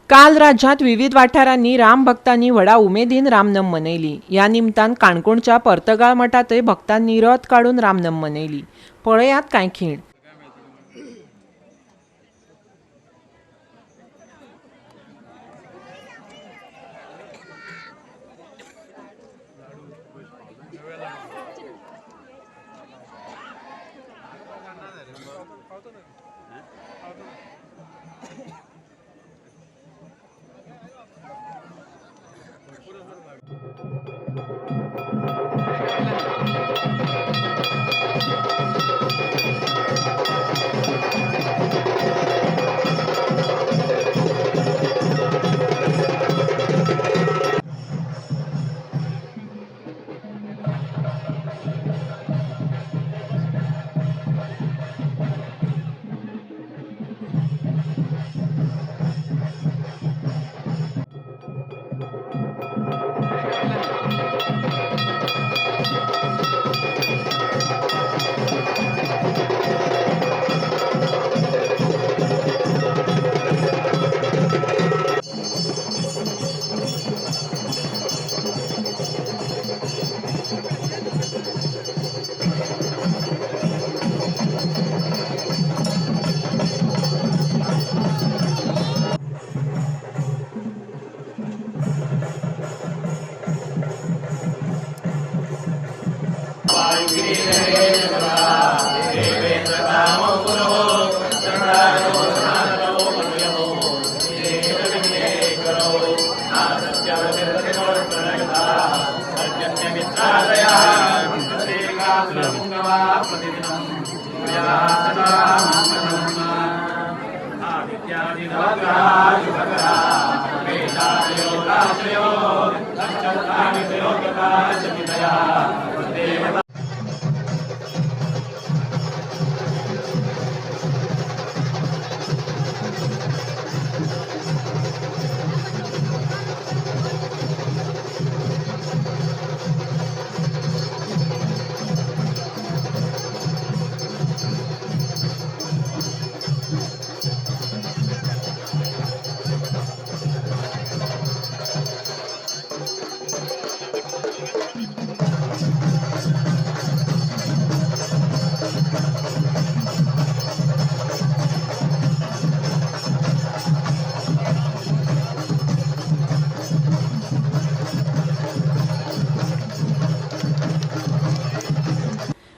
काल राज्यांत विविध वाठारांनी राम भक्तांनी व्हडा उमेदीन रामनम मनयली. ह्या निमतान काणकोणच्या पर्तगाळ मठांतय भक्तांनी रथ काडून रामनम मनयली. पळयात कांय खीण.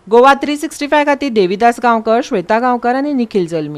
गोवा 365 खातीर देविदास गांवकर, श्वेता गांवकर आनी निखिल जल्मी.